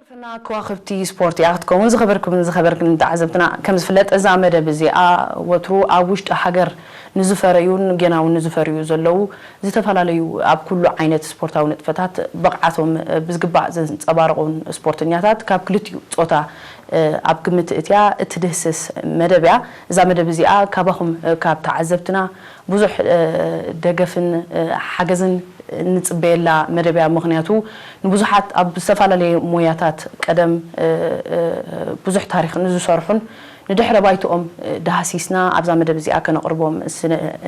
ፈና ከዋኽብቲ ስፖርት እያ ክትከውን። ዝኸበርኩምን ዝኸበርክን ተዓዘብትና፣ ከም ዝፍለጥ እዛ መደብ እዚኣ ወትሩ ኣብ ውሽጢ ሃገር ንዝፈረዩን ጌና እውን ንዝፈርዩ ዘለዉ ዝተፈላለዩ ኣብ ኩሉ ዓይነት ስፖርታዊ ንጥፈታት ብቕዓቶም ብዝግባእ ዘንጸባረቑን ስፖርተኛታት ካብ ክልቲኡ ጾታ ኣብ ግምት እትያ እትድህስስ መደብ እያ። እዛ መደብ እዚኣ ካባኹም ካብ ተዓዘብትና ብዙሕ ደገፍን ሓገዝን ንጽበየላ መደብ እያ። ምኽንያቱ ንብዙሓት ኣብ ዝተፈላለየ ሞያታት ቀደም ብዙሕ ታሪኽ ንዝሰርሑን ንድሕረ ባይትኦም ዳህሲስና ኣብዛ መደብ እዚኣ ከነቕርቦም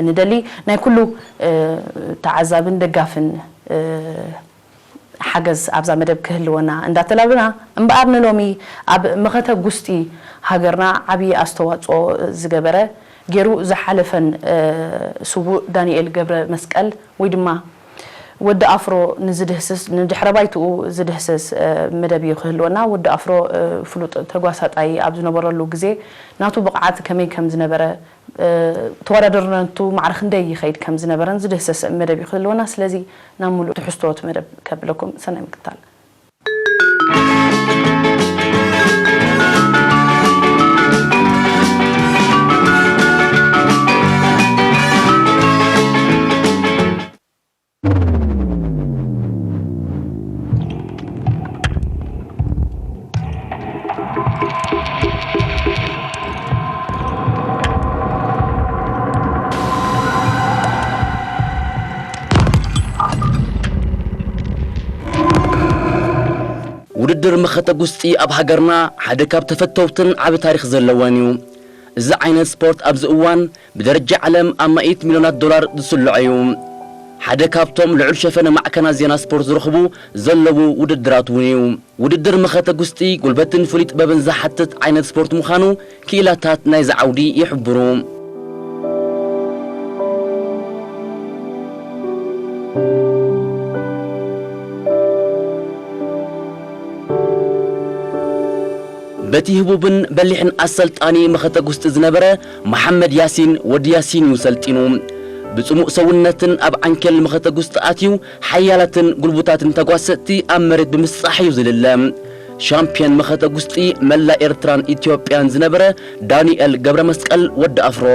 ንደሊ። ናይ ኩሉ ተዓዛብን ደጋፍን ሓገዝ ኣብዛ መደብ ክህልወና እንዳተላብና፣ እምበኣር ንሎሚ ኣብ መኸተ ጉስጢ ሃገርና ዓብዪ ኣስተዋፅኦ ዝገበረ፣ ገይሩ ዝሓለፈን ስዉእ ዳንኤል ገብረ መስቀል ወይ ድማ ወዲ ኣፍሮ ንዝድህስስ፣ ንድሕረ ባይትኡ ዝድህስስ መደብ እዩ ክህልወና። ወዲ ኣፍሮ ፍሉጥ ተጓሳጣይ ኣብ ዝነበረሉ ግዜ ናቱ ብቕዓት ከመይ ከም ዝነበረ፣ ተወዳደርነቱ ማዕረ ክንደይ ይኸይድ ከም ዝነበረን ዝድህሰስ መደብ እዩ ክህልወና። ስለዚ ናብ ሙሉእ ትሕዝቶ እቲ መደብ ከብለኩም። ሰናይ ምክትታል። ውድድር መኸተ ጉስጢ ኣብ ሃገርና ሓደ ካብ ተፈተውትን ዓቢ ታሪኽ ዘለዎን እዩ። እዚ ዓይነት ስፖርት ኣብዚ እዋን ብደረጃ ዓለም ኣብ ማኢት ሚልዮናት ዶላር ዝስልዖ እዩ። ሓደ ካብቶም ልዑል ሸፈነ ማዕከናት ዜና ስፖርት ዝረኽቡ ዘለዉ ውድድራት እውን እዩ። ውድድር መኸተ ጉስጢ ጉልበትን ፍሉይ ጥበብን ዝሓትት ዓይነት ስፖርት ምዃኑ ክኢላታት ናይዚ ዓውዲ ይሕብሩ። በቲ ህቡብን በሊሕን ኣሰልጣኒ መኸተ ጉስጢ ዝነበረ መሓመድ ያሲን ወዲ ያሲን እዩ ሰልጢኑ። ብጽሙእ ሰውነትን ኣብ ዓንኬል መኸተ ጉስጢ ኣትዩ ሓያላትን ጉልቡታትን ተጓሰጥቲ ኣብ መሬት ብምስጻሕ እዩ ዝልለ። ሻምፕዮን መኸተ ጉስጢ መላ ኤርትራን ኢትዮጵያን ዝነበረ ዳንኤል ገብረ መስቀል ወዲ ኣፍሮ።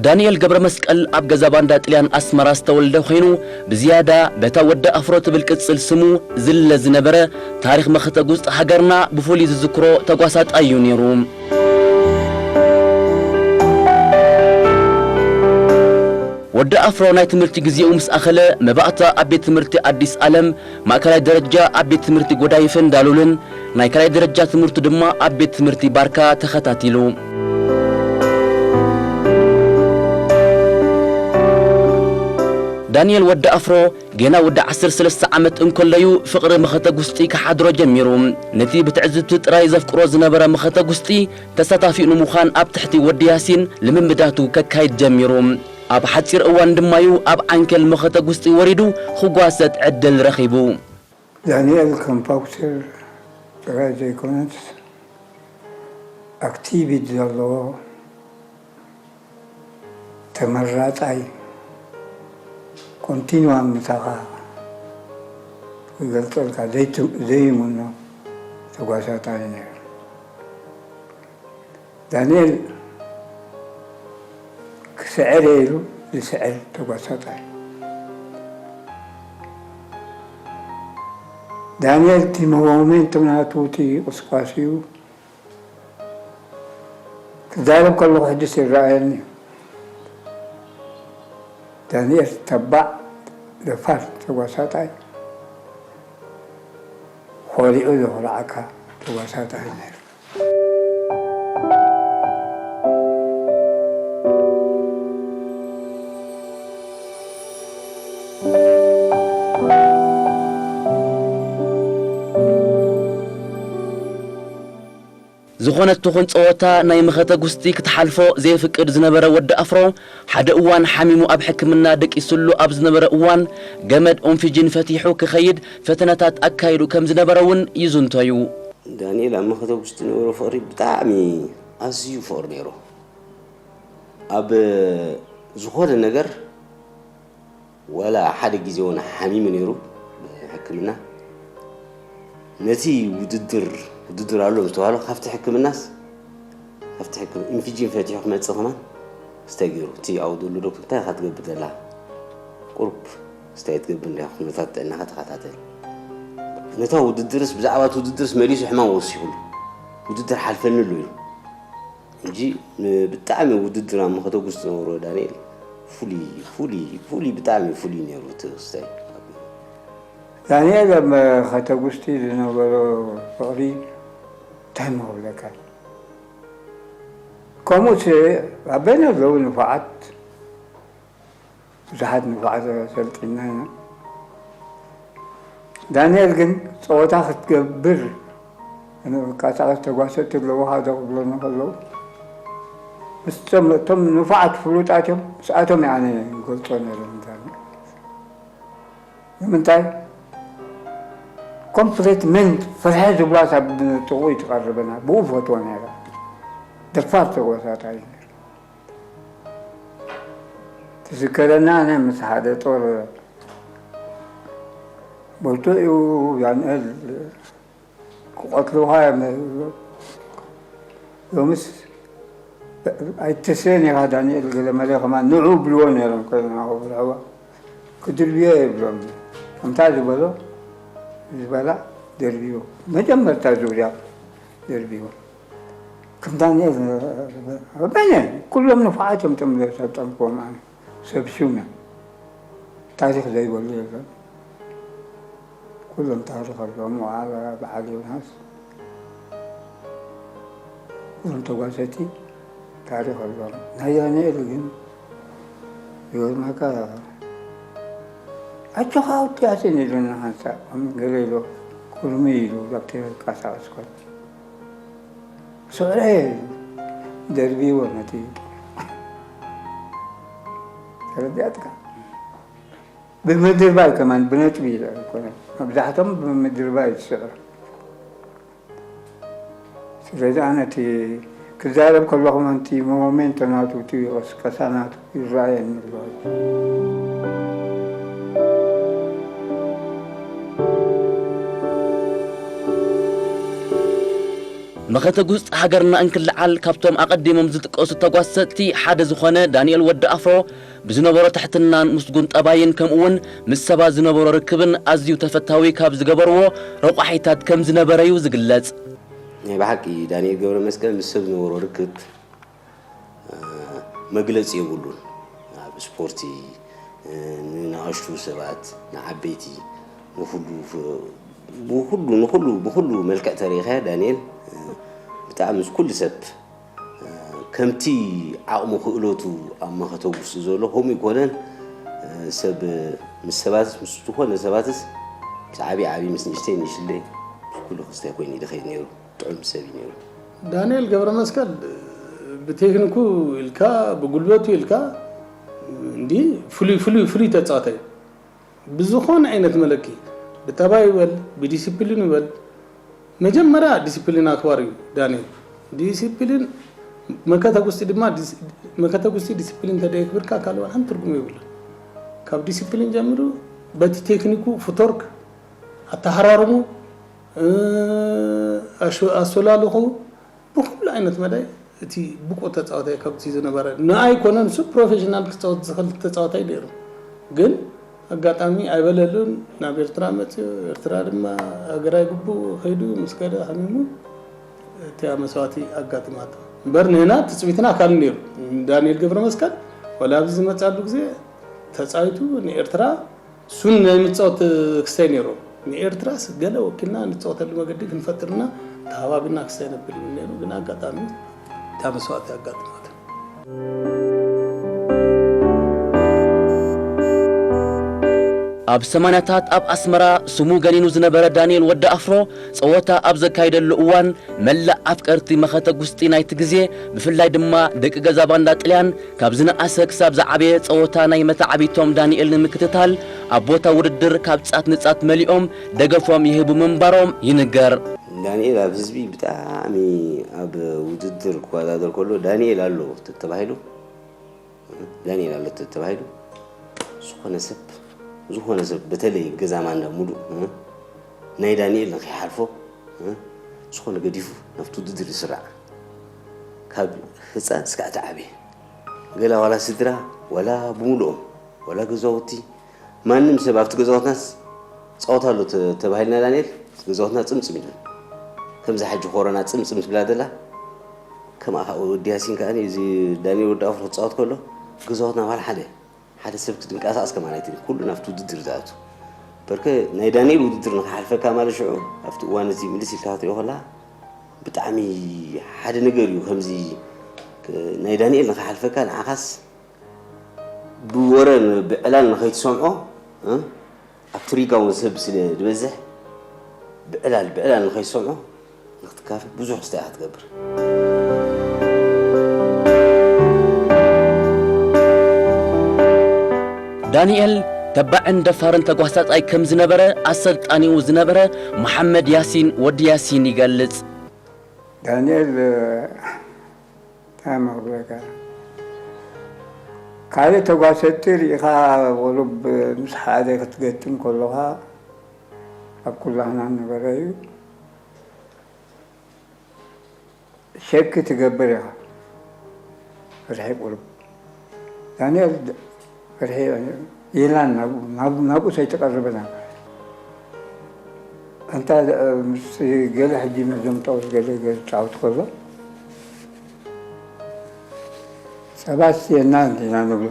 ዳንኤል ገብረ መስቀል ኣብ ገዛ ባንዳ ጥልያን ኣስመራ ዝተወልደ ኮይኑ፣ ብዝያዳ በታ ወዲ ኣፍሮ ትብል ቅጽል ስሙ ዝልለ ዝነበረ ታሪኽ መኸተ ጉስጢ ሃገርና ብፍሉይ ዝዝክሮ ተጓሳጣይ እዩ ነይሩ። ወዲ ኣፍሮ ናይ ትምህርቲ ግዜኡ ምስ ኣኸለ፣ መባእታ ኣብ ቤት ትምህርቲ ኣዲስ ኣለም፣ ማእከላይ ደረጃ ኣብ ቤት ትምህርቲ ጎዳይፍን ዳሉልን፣ ናይ ካልኣይ ደረጃ ትምህርቱ ድማ ኣብ ቤት ትምህርቲ ባርካ ተኸታቲሉ። ዳንኤል ወዲ ኣፍሮ ጌና ወዲ ዓሰርተ ሰለስተ ዓመት እንከሎ'ዩ ፍቕሪ መኸተ ጉስጢ ክሓድሮ ጀሚሩ። ነቲ ብትዕዝብቲ ጥራይ ዘፍቅሮ ዝነበረ መኸተ ጉስጢ ተሳታፊኡ ንምዃን ኣብ ትሕቲ ወዲ ያሲን ልምምዳቱ ከካይድ ጀሚሩ። ኣብ ሓጺር እዋን ድማ'ዩ ኣብ ዓንኬል መኸተ ጉስጢ ወሪዱ ክጓሰጥ ዕድል ረኺቡ። ዳንኤል ከም ፓውተር ጥራይ ዘይኮነስ፣ ኣክቲቪቲ ዘለዎ ተመራጻይ፣ ኮንቲንዋም ምሳኻ ክገልጸልካ ዘይት-፣ ዘይምኖ ተጓሳጣይ ነይሩ። ዳንኤል ክስዕር እየ ኢሉ ዝስዕር ተጓሳጣይ። ዳንኤል እቲ ሞመንት ናቱ፣ እቲ ቁስቋሲኡ ክዛረብ ከለኹ ሕድስ ይረኣየኒ እዩ። ዳንኤል ተባዕ፣ ደፋር ተጓሳጣይ፣ ኾሪዑ ዘኹርዓካ ተጓሳጣይ ነይሩ። ዝኾነት ትኹን ጸወታ ናይ መኸተ ጉስጢ ክትሓልፎ ዘየፍቅድ ዝነበረ ወዲ ኣፍሮ፣ ሓደ እዋን ሓሚሙ ኣብ ሕክምና ደቂስሉ ኣብ ዝነበረ እዋን፣ ገመድ ኦንፊጂን ፈቲሑ ክኸይድ ፈተነታት ኣካይዱ ከም ዝነበረ እውን ይዝንቶ እዩ። ዳንኤል ኣብ መኸተ ጉስጢ ዝነበሮ ፍቕሪ ብጣዕሚ ኣዝዩ ፍቕሪ ነይሩ። ኣብ ዝኾነ ነገር ወላ ሓደ ግዜ እውን ሓሚሙ ነይሩ። ሕክምና ነቲ ውድድር ውድድር ኣሎ ዝተባህሎ ካብቲ ሕክምናስ ካብቲ ሕክምና ኢንፊጅን ፈቲሑ ክመፅእ ከማን ስታይ ገይሩ። እቲ ኣብኡ ዘሎ ዶክተር እንታይ ኢኻ ትገብር ዘላ? ቁሩብ ስታይ ትገብር እንዲኻ ኩነታት ጥዕናኻ ተኸታተል። ነታ ውድድርስ ብዛዕባ እቲ ውድድርስ መሊሱ ሕማም ወሲኹሉ። ውድድር ሓልፈኒ ኣሎ ኢሉ። እንጂ ብጣዕሚ ውድድር ኣብ መኸተ ጉስ ዝነበሮ ዳንኤል ፍሉይ ፍሉይ ፍሉይ ብጣዕሚ ፍሉይ ነይሩ እቲ ክስታይ። ዳንኤል ኣብ ከተጉስቲ ዝነበሮ ፍቕሪ እንታይ ምኽብለካ። ከምኡስ ኣብ በይና ዘለዉ ንፉዓት ብዙሓት ንፉዓት ሰልጢንና ኢና። ዳንኤል ግን ፀወታ ክትገብር ንቃሳቀስ ተጓሰጥቲ ኣለውኻ ዶ ክብሎኒ ከለዉ ምስቶም እቶም ንፉዓት ፍሉጣት እዮም ምስኣቶም እየ ኣነ ይገልፆ ነይረ ንዳንኤል። ንምንታይ ኮምፕሌት ሜንት ፍርሒ ዝብላ ሳብ ጥቕኡ ይትቐርብና ብኡ ፈትዎ ነይረ። ደፋር ተጓሳጣይ እዩ ነይሩ። ትዝከረና ኣነ ምስ ሓደ ጦር በልቶ እዩ ዳንኤል ክቐትልኻ እዮም ሎምስ ኣይትስእን ኢኻ ዳንኤል ገለ መለ ከማን ንዑ ብልዎ ነይሮም ኮይኖም ኣብኡ ብልዕዋ ክድርብዮ የብሎም ከምታ ዝበሎ ዝበላ ደርብዮ መጀመርታ ዙርያ ደርብዮ ከም ዳንኤል በይነ ኩሎም ንፉዓት እዮም ቶም ዘሰልጠንክዎም ኣነ ሰብ ሹም እዮም ታሪኽ ዘይበሉ የለን ኩሎም ታሪኽ ኣለዎም ዋላ በዓል ዮናስ ኩሎም ተጓሰቲ ታሪኽ ኣለዎም ናይ ዳንኤል ግን ይገርመካ ኣጆኻ ውትያትን ኢሉና ሓንሳእ ከም ገለ ኢሉ ኩርሚ ኢሉ ዛብቲ ቀሳቀስ ኮን ስዕረ ደርቢዎ ነቲ ተረዲኣትካ ብምድርባይ ከማን ብነጥቢ ይልዕል ኮነ መብዛሕቶም ብምድርባይ ዝስዕር ስለዚ ኣነ እቲ ክዛረብ ከለኹ ምንቲ ሞሜንቶ ናቱ እቲ ቀስቀሳ ናቱ ይረኣየኒ ኣሎ። መኸተ ጉስጢ ሃገርና እንክልዓል ካብቶም ኣቐዲሞም ዝጥቀሱ ተጓሰጥቲ ሓደ ዝኾነ ዳንኤል ወዲ ኣፍሮ ብዝነበሮ ትሕትናን ምስጉን ጠባይን ከምኡ እውን ምስ ሰባት ዝነበሮ ርክብን ኣዝዩ ተፈታዊ ካብ ዝገበርዎ ረቋሒታት ከም ዝነበረ እዩ ዝግለጽ። ናይ ብሓቂ ዳንኤል ገብረ መስቀል ምስ ሰብ ዝነበሮ ርክብ መግለፂ የብሉን። ኣብ ስፖርቲ ንንኣሽቱ ሰባት ንዓበይቲ ንኩሉ ብኩሉ ንኩሉ ብኩሉ መልክዕ ተሪኢኻዮ ዳንኤል ብጣዕሚ ምስ ኩሉ ሰብ ከምቲ ዓቕሙ ክእለቱ ኣብ መኸተ ውስጡ ዘሎ ከምኡ ይኮነን ሰብ ምስ ሰባትስ ምስ ዝኾነ ሰባትስ ምስ ዓብዪ ዓብዪ ምስ ንእሽተይ ንእሽለይ ምስ ኩሉ ክስታይ ኮይኑ እዩ ዝኸይድ ነይሩ ጥዑም ሰብ እዩ ነይሩ ዳንኤል ገብረመስቀል ብቴክኒኩ ኢልካ ብጉልበቱ ኢልካ እንዲ ፍሉይ ፍሉይ ፍሉይ ተፃዋታይ እዩ ብዝኾነ ዓይነት መለኪ ብጠባይ ይበል ብዲሲፕሊን ይበል መጀመርያ ዲሲፕሊን ኣክባር እዩ ዳንኤል ዲሲፕሊን መከተ ጉስጢ ድማ መከተ ጉስጢ ዲሲፕሊን ተደየክብርካ ካልእ ሓንቲ ትርጉም የብሉን ካብ ዲሲፕሊን ጀሚሩ በቲ ቴክኒኩ ፍቶርክ ኣተሃራርሙ ኣሶላልኹ ብኩሉ ዓይነት መዳይ እቲ ብቁ ተፃዋታይ ካብቲ ዝነበረ ንኣይ ኮነ ንሱ ፕሮፌሽናል ክፃወት ዝኽእል ተፃዋታይ ነይሩ ግን ኣጋጣሚ ኣይበለሉን ናብ ኤርትራ መፅኡ ኤርትራ ድማ ሃገራይ ግቡእ ከይዱ ምስ ከደ ሓሚሙ እቲያ መስዋእቲ ኣጋጢማቶ እምበር ንህና ትፅቢትና ካልእ ነይሩ ዳንኤል ገብረ መስቀል ወላ ኣብዚ ዝመፃሉ ግዜ ተፃዊቱ ንኤርትራ ሱን ናይ ምፃወት ክስታይ ነይሩ ንኤርትራስ ገለ ወኪልና ንፃወተሉ መገዲ ክንፈጥርና ተሃባቢና ክስታይ ነብል ይብል ነይሩ ግን ኣጋጣሚ እታ መስዋእቲ ኣጋጥማት ኣብ ሰማንያታት ኣብ ኣስመራ ስሙ ገኒኑ ዝነበረ ዳንኤል ወዲ ኣፍሮ ጸወታ ኣብ ዘካይደሉ እዋን መላእ ኣፍቀርቲ መኸተ ጉስጢ ናይቲ ግዜ ብፍላይ ድማ ደቂ ገዛ ባንዳ ጥልያን ካብ ዝነኣሰ ክሳብ ዝዓበየ ጸወታ ናይ መታዕቢቶም ዳንኤል ንምክትታል ኣብ ቦታ ውድድር ካብ ጻት ንጻት መሊኦም ደገፎም ይህቡ ምንባሮም ይንገር። ዳንኤል ኣብ ህዝቢ ብጣዕሚ ኣብ ውድድር ክወዳደር ከሎ ዳንኤል ኣሎ ተባሂሉ ዳንኤል ኣሎ ተባሂሉ ዝኾነ ሰብ ዝኾነ ሰብ በተለይ ገዛ ማንዳ ሙሉእ እ፣ ናይ ዳንኤል ንኸይሓልፎ እ፣ ዝኾነ ገዲፉ ናብቲ ውድድር ይስራዕ። ካብ ህፃን እስካዕ እቲ ዓብየ ገላ ዋላ ስድራ ዋላ ብምሉኦም ዋላ ገዛውቲ ማንም ሰብ ኣብቲ ገዛውትናስ ፃወት ኣሎ ተ- ተባሂልና ዳንኤል ገዛውትና ፅምፅም ኢሉ ከምዚ ሓጂ ኮሮና ፅምፅም ትብላ ዘላ ከምኣ ከዓ ወዲ ያሲን ከዓ እዚ ዳንኤል ወዲ ኣፍሮ ክፃወት ከሎ ገዛውትና ባል ሓደ ሓደ ሰብ ክትንቀሳቀስ ከማን ኣይትልን ኩሉ ናብቲ ውድድር ዝኣቱ በርከ ናይ ዳንኤል ውድድር ንክሓልፈካ ማለት ሽዑ ኣብቲ እዋን እዚ ምልስ ኢልካ ክትሪኦ ከላ ብጣዕሚ ሓደ ነገር እዩ ከምዚ ናይ ዳንኤል ንክሓልፈካ ንዓኻስ ብወረ ብዕላል ንኸይትሰምዖ እ? ኣብቲ ሪጋ እውን ሰብ ስለ ዝበዝሕ ብዕላል ብዕላል ንኸይትሰምዖ ንክትካፈል ብዙሕ ስታይ ክትገብር ዳንኤል ተባዕን ደፋርን ተጓሳጣይ ከም ዝነበረ ኣሰልጣኒኡ ዝነበረ መሓመድ ያሲን ወዲ ያሲን ይገልጽ። ዳንኤል እንታይ መኽብረካ ካልእ ተጓሰጢ ርኢኻ ቁሩብ ምስ ሓደ ክትገጥም ከለኻ ኣብ ኩላህና ነበረ እዩ። ሸኪ ትገብር ኢኻ። ፍርሒ ቁሩብ ዳንኤል ፍርሒ የላን ናብኡ ናብኡ ሰይትቐርብና ኣንታ ምስ ገለ ሕጂ መዘምጣውስ ገለ ገለ ጫውት ከሎ ሰባት የና እንዲና ንብሎ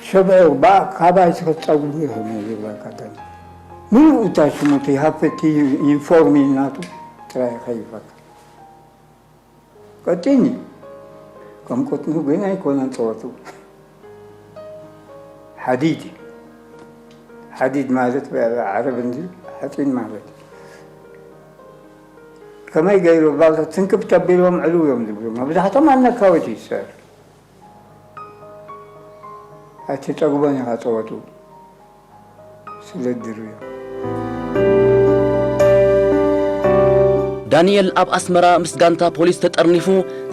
ሸብዑ ባእ ካባይ ትኸት ጸጉሪ ይኸመ ይብለካ ደን ምሉእ እታ ሽሙ እቲ ሃፍቲ ኢንፎርሚል ናቱ ጥራይ ይኸይፈካ ቀጢኒ ከም ቅጥኑ ግን ኣይኮነን ጸወቱ ሓዲድ ሓዲድ ማለት ዓረብ እንዲ ሓፂን ማለት ከመይ ገይሩ ባልታ ትንክፍ ተቢሎም ዕልው እዮም ዝብሉ መብዛሕቶም ኣነካዊት ይሰር ኣይትጠግቦን ኢኻ ፀወቱ ስለ ድርብዮም። ዳንኤል ኣብ ኣስመራ ምስ ጋንታ ፖሊስ ተጠርኒፉ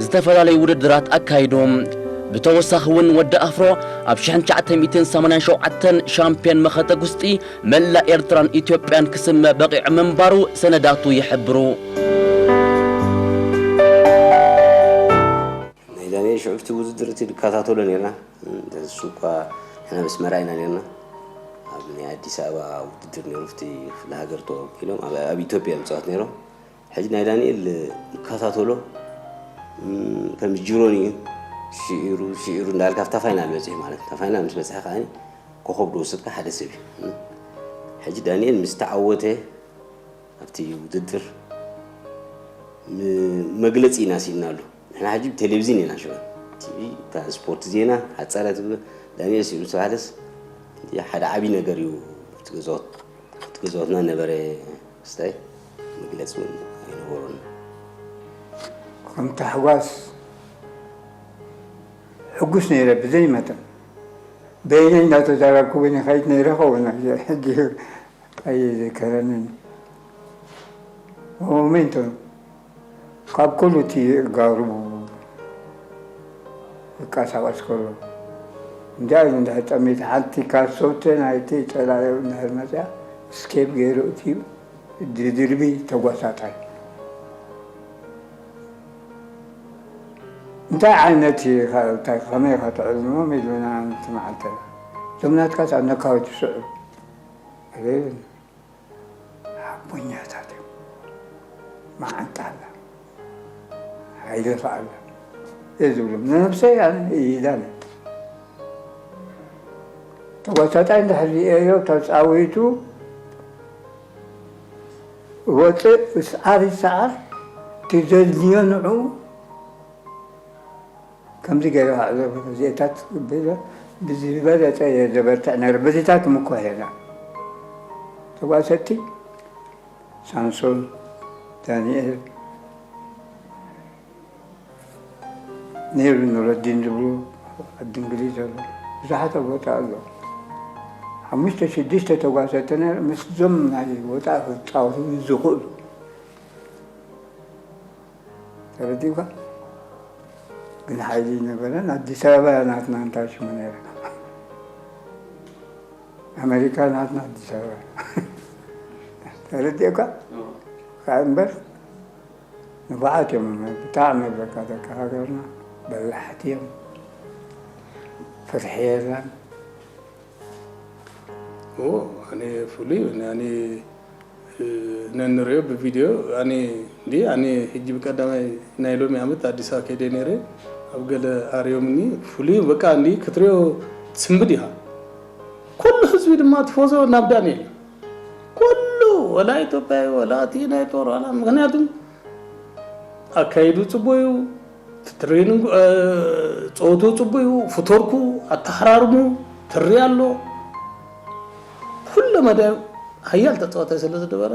ዝተፈላለዩ ውድድራት ኣካይዱ። ብተወሳኺ እውን ወዲ ኣፍሮ ኣብ ሽሕን ትሽዓተ ሚእትን ሰማንያን ሸውዓተን ሻምፒዮን መኸተ ጉስጢ መላእ ኤርትራን ኢትዮጵያን ክስመ በቒዑ ምንባሩ ሰነዳቱ ይሕብሩ። ናይ ዳንኤል ሽዑ እቲ ውድድር እቲ ንከታተሎ ነርና እሱ እኳ ንሕና በስመራ ኢና ነርና ኣብ ናይ ኣዲስ ኣበባ ውድድር ነሩ እቲ ክፍለ ሃገር ተወኪሎም ኣብ ኢትዮጵያ ምፅዋት ነሮም ሕጂ ናይ ዳንኤል ንከታተሎ ከም ጅሮኒ እዩ ሽዒሩ ሽዒሩ እንዳልካ ኣብታ ፋይናል በፂሑ ማለት እታ ፋይናል ምስ በፅሐ ከዓ ኮኸብ ዝወሰድካ ሓደ ሰብ እዩ ሕጂ ዳንኤል ምስ ተዓወተ ኣብቲ ውድድር መግለፂ ኢና ስኢንናሉ ንሕና ሕጂ ብቴሌቪዝን ኢና ሽዑ ቲቪ እታ ስፖርት ዜና ሓፃረ ትብል ዳንኤል ስኢኑ ዝተባሃለስ ሓደ ዓብዪ ነገር እዩ እቲ ገዛወትና ነበረ ስታይ መግለፂ እውን ኣይነበሮን ከም ታሕጓስ ሕጉስ ነይረ ብዘይ መጠን በይነይ እንዳተዛረብኩ እውን ይኸይድ ነይረ ኸውን ሕጂ ኣይዘከረንን ሞሜንቶ ካብ ኩሉ እቲ ጋሩ ይቃሳቀስ ከሎ እንዳ ኢሉ እንድሕር ጠሚት ሓንቲ ካሶተ ናይቲ ጸላኢኡ እንድሕር መፅያ ስኬፕ ገይሩ እቲ ድድርቢ ተጓሳጣይ እንታይ ዓይነት እንታይ ከመይ ኢኻ ትዕልሞም ኢሉና ነቲ መዓልቲ እዞም ናትካስ ኣብ ነካዊ ትስዕሩ ኣይብልን ሓቦኛታት እዮም መዓንጣ ኣላ ሓይሊ ከኣላ እየ ዝብሎም ንነብሰይ ኣነ ይይዳን ተጓሳጣይ እንድሕር ሪኤዮ ተፃዊቱ ወፅእ ስዓር ይሰዓር ትዘድልዮ ንዑ ከምዚ ገይረ ክዕዘብ እዚኤታት ብዝበለፀ እየ ዘበርትዕ ነይረ በዚታት ምኮ ሄና ተጓሰቲ ሳምሶን ዳንኤል ነይሩ ኑረዲን ዝብሉ ዓዲ እንግሊዝ ኣሎ ብዙሓት ቦታ ኣሎ ሓሙሽተ ሽዱሽተ ተጓሰቲ ነይሩ ምስዞም ናይ ወፃኢ ክፃወቱ ዝኽእሉ ተረዲእካ ግን ሓይሊ ይነበረን ኣዲስ ኣበባ ናትና እንታይ ሽሙ ነይረ ኣሜሪካ ናትና ኣዲስ ኣበባ ተረዲእካ ካብ እምበር ንፉዓት እዮም። ብጣዕሚ በቃ ደቂ ሃገርና በላሕቲ እዮም። ፍርሒ የለን። ኦ ኣነ ፍሉይ ኣነ ነንሪኦ ብቪድዮ ኣነ እንዲ ኣነ ሕጂ ብቀዳማይ ናይ ሎሚ ዓመት ኣዲስ ኣበባ ከይደ ነይረ ኣብ ገለ ኣርዮምኒ ፍሉይ በቃ እንዲ ክትሪኦ ትስንብድ ኢኻ። ኩሉ ህዝቢ ድማ ትፎዞ ናብ ዳንኤል ኩሉ ወላ ኢትዮጵያዊ ወላ እቲ ናይ ጦር ዋላ ምክንያቱም ኣካይዱ ፅቡቅ እዩ። ትሬኒንግ ፀወቱ ፅቡቅ እዩ። ፍቶርኩ ኣተሓራርሙ ትሪ ኣሎ ኩሉ መዳይ ሃያል ተፃዋታይ ስለ ዝነበረ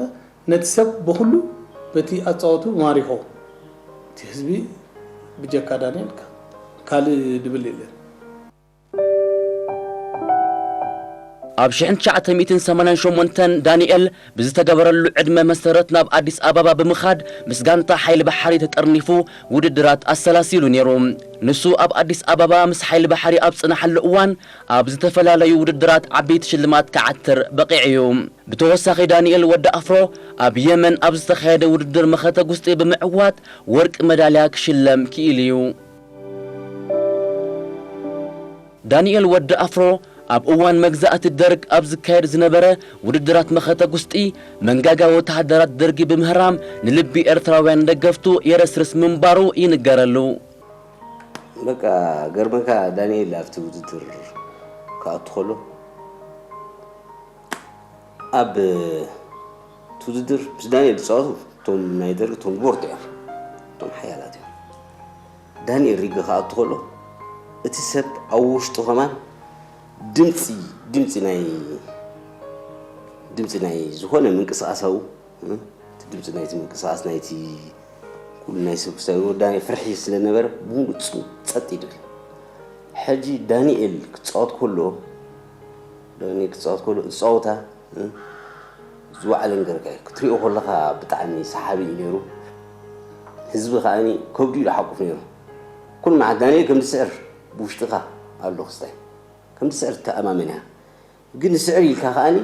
ነቲ ሰብ ብኩሉ በቲ ኣፃወቱ ማሪኾ እቲ ህዝቢ ብጀካ ዳንኤል ካልእ ድብል የለን። ኣብ ሽሕን ትሽዓተ ሚእትን ሰማንያን ሸሞንተን ዳንኤል ብዝተገበረሉ ዕድመ መሰረት ናብ ኣዲስ ኣበባ ብምኻድ ምስ ጋንታ ሓይሊ ባሕሪ ተጠርኒፉ ውድድራት ኣሰላሲሉ ነይሩ። ንሱ ኣብ ኣዲስ ኣበባ ምስ ሓይሊ ባሕሪ ኣብ ጽናሓሉ እዋን ኣብ ዝተፈላለዩ ውድድራት ዓበይቲ ሽልማት ክዓትር በቒዑ እዩ። ብተወሳኺ ዳንኤል ወዲ ኣፍሮ ኣብ የመን ኣብ ዝተኻየደ ውድድር መኸተ ጉስጢ ብምዕዋት ወርቂ መዳልያ ክሽለም ክኢሉ እዩ። ዳንኤል ወዲ ኣፍሮ ኣብ እዋን መግዛእቲ ደርግ ኣብ ዝካየድ ዝነበረ ውድድራት መኸተ ጉስጢ መንጋጋ ወተሃደራት ደርጊ ብምህራም ንልቢ ኤርትራውያን ደገፍቱ የረስርስ ምንባሩ ይንገረሉ። በቃ ገርመካ ዳንኤል ኣብቲ ውድድር ክኣቱ ከሎ ኣብ እቲ ውድድር ምስ ዳንኤል ዝፃወቱ እቶም ናይ ደርጊ እቶም ቦርድ እዮም እቶም ሓያላት እዮም። ዳንኤል ሪንግ ክኣቱ ከሎ እቲ ሰብ ኣብ ውሽጡ ከማን ድምፂ ድምፂ ናይ ድምፂ ናይ ዝኾነ ምንቅስቃሳዊ እቲ ድምፂ ናይቲ ምንቅስቃስ ናይቲ ኩሉ ናይ ሰብ ክሳብ ዳንኤል ፍርሒ ስለነበረ ብሙሉእ ጸጥ ይድብል። ሕጂ ዳንኤል ክፃወት ከሎ ዳንኤል ክፃወት ከሎ ዝፃወታ ዝወዓለ ነገርካ እዩ ክትሪኦ ከለካ ብጣዕሚ ሰሓቢ እዩ ነይሩ። ህዝቢ ከዓኒ ከብዱ ኢሉ ሓቁፍ ነይሩ። ኩሉ መዓት ዳንኤል ከም ዝስዕር ብውሽጥኻ ኣሎ ክስታይ ከም ዝስዕር ትተኣማመን እያ። ግን ይስዕር ኢልካ ከዓኒ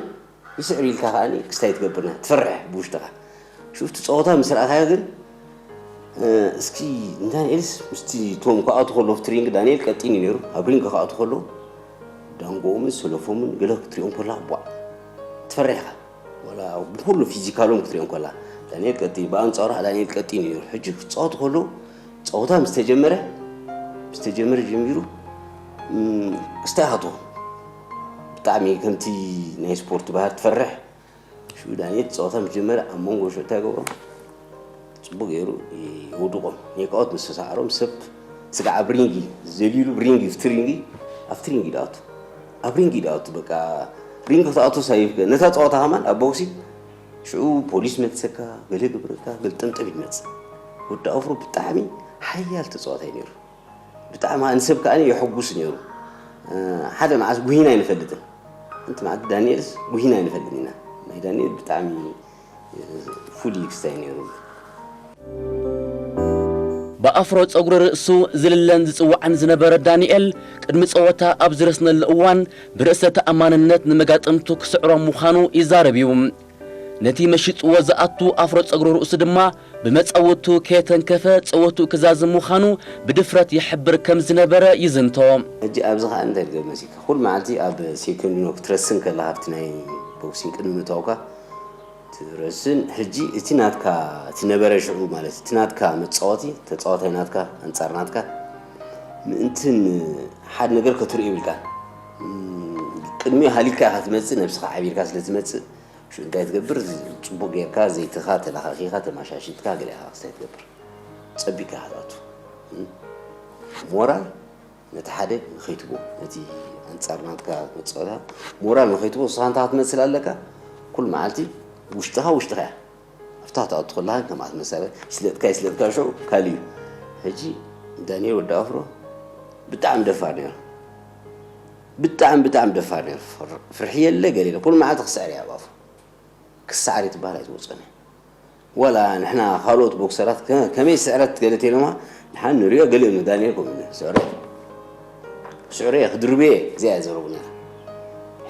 ይስዕር ኢልካ ከዓኒ ክስታይ ትገብርና ትፈርሕ ብውሽጥኻ ሽፍቲ ፀወታ ምስ ረኣኻዮ ግን እስኪ ንዳንኤልስ ምስቲ ቶም ክኣቱ ከሎ ኣብቲ ሪንግ ዳንኤል ቀጢን እዩ ነይሩ ኣብ ሪንግ ክኣቱ ከሎ ዳንጎኦምን ሰለፎምን ገለ ክትሪኦም ከላ ቧዕ ትፈርሕ ኢኻ ወላ ብኩሉ ፊዚካሎም ክትሪኦም ከላ ዳንኤል ቀጢን ብኣንፃሩ ዳንኤል ቀጢን እዩ ነይሩ ሕጂ ክፃወቱ ከለዉ ፀወታ ምስ ተጀመረ ምስ ተጀመረ ጀሚሩ ክስታይ ሃቶ ብጣዕሚ ከምቲ ናይ ስፖርት ባህር ትፈርሕ ሽኡ ዳንኤል ፀወታ ምስ ጀመረ ኣብ መንጎ ሽኡ እንታይ ገብሮም ፅቡቅ ገይሩ የውድቆም ኔቃኦት ምስ ተሳዕሮም ሰብ ስጋዕ ኣብ ሪንጊ ዘሊሉ ሪንጊ ፍቲ ሪንጊ ኣብቲ ሪንጊ ዳኣቱ ኣብ ሪንጊ ዳኣቱ በቃ ሪንግ ክትኣቱ ሳይፍ ነታ ፀወታ ከማን ኣብ ቦክሲ ሽዑ ፖሊስ መጥሰካ ገለ ግብረካ ገልጠምጠም ይመፅእ ወዲ ኣፍሮ ብጣዕሚ ሓያል ተፃዋታይ ነይሩ ብጣዕሚ ንሰብ ከዓ የሐጉስ ነይሩ ሓደ መዓስ ጉሂና ኣይንፈልጥን ሓንቲ መዓልቲ ዳንኤልስ ጉሂና ኣይንፈልጥን ኢና ናይ ዳንኤል ብጣዕሚ ፍሉይ ክስታይ ነይሩ ብኣፍሮ ጸጉሪ ርእሱ ዝልለን ዝጽዋዕን ዝነበረ ዳንኤል ቅድሚ ጸወታ ኣብ ዝረስነሉ እዋን ብርእሰ ተኣማንነት ንመጋጥምቱ ክስዕሮም ምዃኑ ይዛረብ እዩ። ነቲ መሺጥዎ ዝኣቱ ኣፍሮ ጸጉሪ ርእሱ ድማ ብመጻውቱ ከየተንከፈ ጸወትኡ ክዛዝም ምዃኑ ብድፍረት ይሕብር ከም ዝነበረ ይዝንቶ። ሕጂ ኣብዚ ኸኣ እንታይ ድገብ መሲልካ? ኩሉ መዓልቲ ኣብ ሴኮንዲኖ ክትረስን ከለኻ ኣብቲ ናይ ቦክሲን ቅድሚ ምእታውካ ትረስን። ሕጂ እቲ ናትካ እቲ ነበረ ሽዑ ማለት እቲ ናትካ መጻወቲ ተጻዋታይ ናትካ ኣንጻር ናትካ ምእንትን ሓደ ነገር ከትርእዮ ይብልካ ቅድሚኡ ሃሊካ ኢኻ ትመጽእ ነብስኻ ዓቢርካ ስለ ትመጽእ ሽዑ እንታይ ትገብር ጽቡቅ ጌርካ ዘይትኻ ተለኻኺኻ ተማሻሽልካ ገለ ኢኻ ክስታይ ትገብር ጸቢቅካ ኢኻ ትኣቱ ሞራል ነቲ ሓደ ንኸይትቦ ነቲ ኣንጻር ናትካ መጸወታ ሞራል ንኸይትቦ ንስኻ እንታይ ክትመስል ኣለካ ኩሉ መዓልቲ ውሽጥኻ ውሽጥኻ እያ ኣብታ ትኣቱ ከለኻ ከም ኣትመሳለ ይስለጥካ ይስለጥካ ሽዑ ካልእ እዩ ሕጂ ዳንኤል ወዲ ኣፍሮ ብጣዕሚ ደፋር ነይሩ ብጣዕሚ ብጣዕሚ ደፋር ነይሩ ፍርሒ የለ ገለ የለ ኩሉ መዓልቲ ክስዕር እያ ኣብ ኣፍሮ ክስዓር ትበሃል ኣይትወፅኦን እያ ዋላ ንሕና ካልኦት ቦክሰራት ከመይ ስዕረት ገለ ተይሎማ ድሓን ንሪኦ ገሊኦም ዳንኤል ከምኡ ኢሉ፣ "ስዕረ፣ ስዕረ ክድርብየ እዚኣ እያ ዘረቡ ነይራ።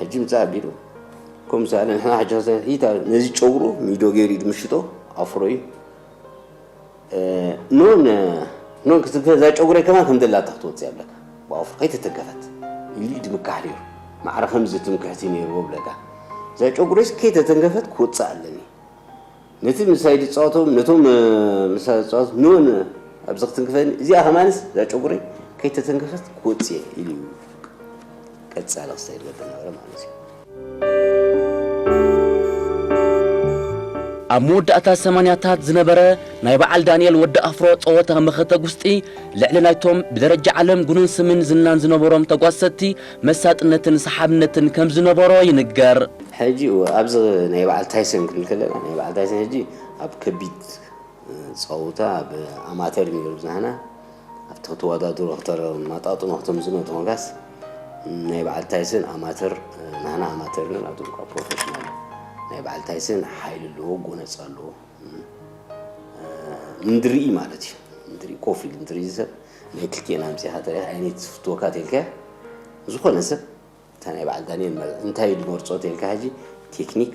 ሕጂ ምጻእ ኣቢሉ፣ ከም ምሳሌ ንሕና ሕጂ ክሰ-፣ ኢታ ነዚ ጨጉሩ ሚዶ ገይሩ እዩ ዝምሽጦ፣ ኣፍሮ እዩ። እ፣ ኖን፣ ኖን ክትንከ-፣ እዛ ጨጉረይ ከማን ከም ደላታ ክትወጽእ ኣለካ። ብኣፍሮ ከይተተንከፈት" ኢሉ እዩ ድምካሕ ነይሩ። ማዕረ ከምዚ ትምክሕቲ ነይርዎ ብለካ። "እዛ ጨጉረይስ ከይተተንከፈት ክወጽእ ኣለኒ። ነቲ ምሳይ ዝጻወቶም፣ ነቶም፣ እ፣ ምሳይ ዝጻወት ኖን ኣብዚ ክትንክፈኒ፣ እዚኣ ከማንስ እዛ ጨጉረይ ከይተተንከፈት ክወጽእ እየ" ኢሉ እዩ ቀጻሊ ክሳይ ዝገብር ነበረ ማለት እዩ። ኣብ መወዳእታ ሰማንያታት ዝነበረ ናይ በዓል ዳንኤል ወዲ ኣፍሮ ጸወታ መኸተ ጉስጢ፣ ልዕሊ ናይቶም ብደረጃ ዓለም ግኑን ስምን ዝናን ዝነበሮም ተጓሰቲ መሳጥነትን ሰሓብነትን ከም ዝነበሮ ይንገር። ሕጂ ኣብዚ ናይ በዓል ታይሰን ክንከለና፣ ናይ በዓል ታይሰን ሕጂ ኣብ ከቢድ ጸወታ ኣብ ኣማተር ነይሩ ዝናህና፣ ኣብቲ ክትወዳድሮ ክተረ-፣ ማጣጥኖ ክተምዝኖ ተኾንካስ፣ ናይ በዓል ታይሰን ኣማተር፣ ናህና ኣማተር ነን፣ ናቶም ካብ ፕሮፌሽናል። ናይ በዓል ታይሰን ሓይሊ ኣለዎ፣ ጎነጽ ኣለዎ። ምንድርኢ ማለት እዩ። ምንድርኢ ኮፍ ኢሉ፣ ምንድርኢ ሰብ ናይ ክልቲኤን ኣምጺኻ ተሪኻ፣ ዓይነይ ትፍትወካ ተልካ፣ ዝኾነ ሰብ፣ እታ ናይ በዓል ዳንኤል መር-፣ እንታይ ድመርጾ ተልካ፣ ሕጂ ቴክኒክ፣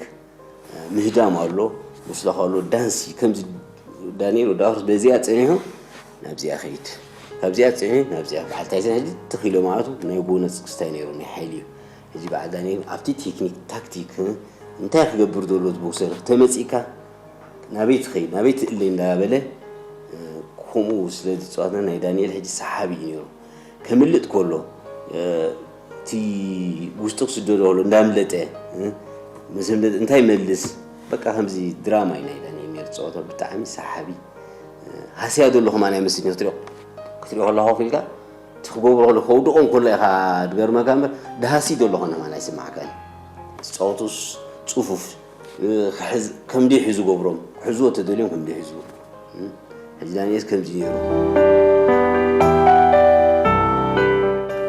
ምህዳም ኣሎ፣ ምስለኻ ኣሎ፣ ዳንሲ፣ ከምዚ ዳንኤል ወዲ ኣፍሮስ በዚኣ ጸኒሑ ናብዚኣ ኸይድ፣ ካብዚኣ ጸኒሑ ናብዚኣ። በዓል ታይሰን ሕጂ ትኽ ኢሎ ማለቱ ናይ ጎነጽ ክስታይ ነይሩ፣ ናይ ሓይሊ እዩ። ሕጂ በዓል ዳንኤል ኣብቲ ቴክኒክ፣ ታክቲክ፣ እንታይ ክገብር ዘሎ እቲ ቦክሰር፣ ተመጺእካ ናበይ ትኸይድ፣ ናበይ ትእለ እንዳበለ፣ ከምኡ ስለ ዝጸዋትና ናይ ዳንኤል ሕጂ ሰሓቢ እዩ ነይሩ። ከምልጥ ከሎ፣ እቲ ውሽጡ ክስደዶ ከሎ እንዳምለጠ፣ መሰምለጥ እንታይ መልስ፣ በቃ ከምዚ ድራማ እዩ ናይ ዳንኤል ነይሩ ጸወታ፣ ብጣዕሚ ሰሓቢ። ሃስያ ዘሎ ከማን ኣይመስልን ክትሪኦ፣ ክትሪኦ ከለኻ ኮፍ ኢልካ፣ እቲ ክገብሮ ከሎ ከውድቖ እንከሎ ኢኻ ድገርመካ እምበር፣ ድሃሲ ዘሎ ከማን ኣይስምዓካን። ዝጻወቱስ ጽፉፍ፣ ክሕዝ-፣ ከምዲ ሒዙ ገብሮም፣ ክሕዝዎ ተደልዮም ከምዲ ሒዝዎ። ሕጂ ዳንኤል ከምዚ ነይሩ።